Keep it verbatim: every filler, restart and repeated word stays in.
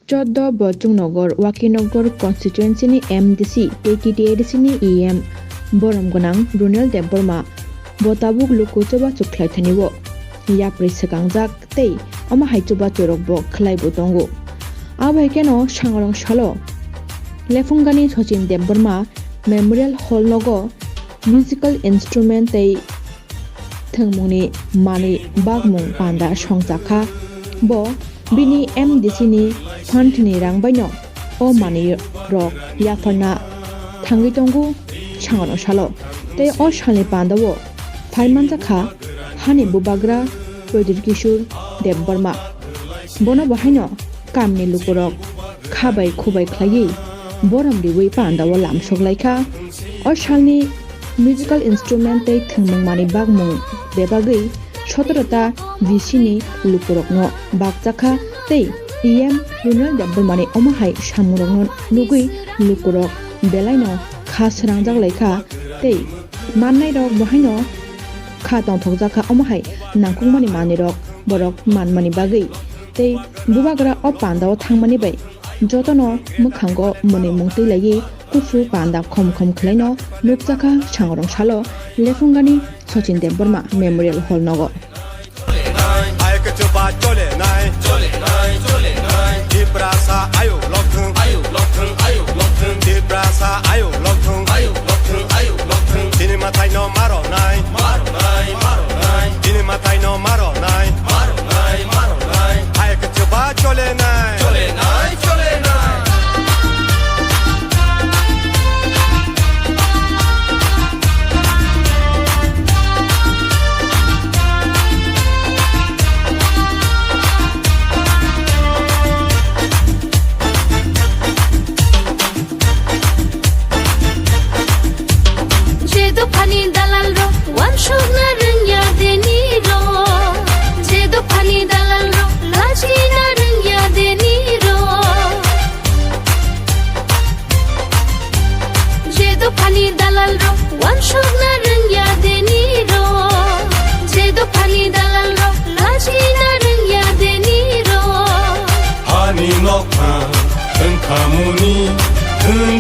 Choddo Bachungnagar Wakinagar constituency ni M D C tei T T A D C ni E M borom gwnang Runel Debbarma bo tabuk luku chubachu khlai thani o yapri swkangjak tei omo hai chubachu rok bo khlai bo tongo. Abo hai kheno sangrong salo Lephungani Sachin Debbarma Memorial Hall nogo musical instrument tei thwngmungni manwi bakmung panda songchakha. Bo bini M D C ni fund ni rang baino o manwi rok yapharna thangwi tongo sangrong salo. Tei o salni panda o phai manjakha hani bubagra Pradyut Kishore Debbarma. Bono bo haino kamni lukurok kha bai khu bai khlaiwi borom riwi panda o lamsok laikha. O salni musical instrument tei thwngmung manwi bakmung bebagwi sotoro ta V C ni lukurokno bakchakha tei E M Runel Debbarmani omo hai samungrokno nugwi lukurok belaino kha srangjak laikha tei mannairok bo haino kha tongthokjakha omo hai nangkukmani manwirok borok manmani bagwi. Tei bubagra o pandao thangmani bai jotono mwkhango mwnwimung twi laiwi kusu panda khom khom khlaino nukjakha sangrong salo Lephungani Sachin Debbarma Memorial Hall nogo. Hai kwchwba chole nai, chole nai, chole nai. Tiprasa ayuk lokthwng, ayuk lokthwng, ayuk lokthwng. Tiprasa ayuk lokthwng, ayuk lokthwng, ayuk lokthwng. Chini mathai no maro nai, maro nai, maro nai. Chini mathai no maro nai, maro nai, maro nai. Hai kwchwba chole nai, chole nai, chole nai. Je dophani dalal rok wansukna rwngya deni rok, je dophani dalal rok lachina rwngya deni rok. Je dophani dalal rok wansukna rwngya deni rok, je dophani dalal rok lachina rwngya deni rok. Hani nokha wngkhamuni wng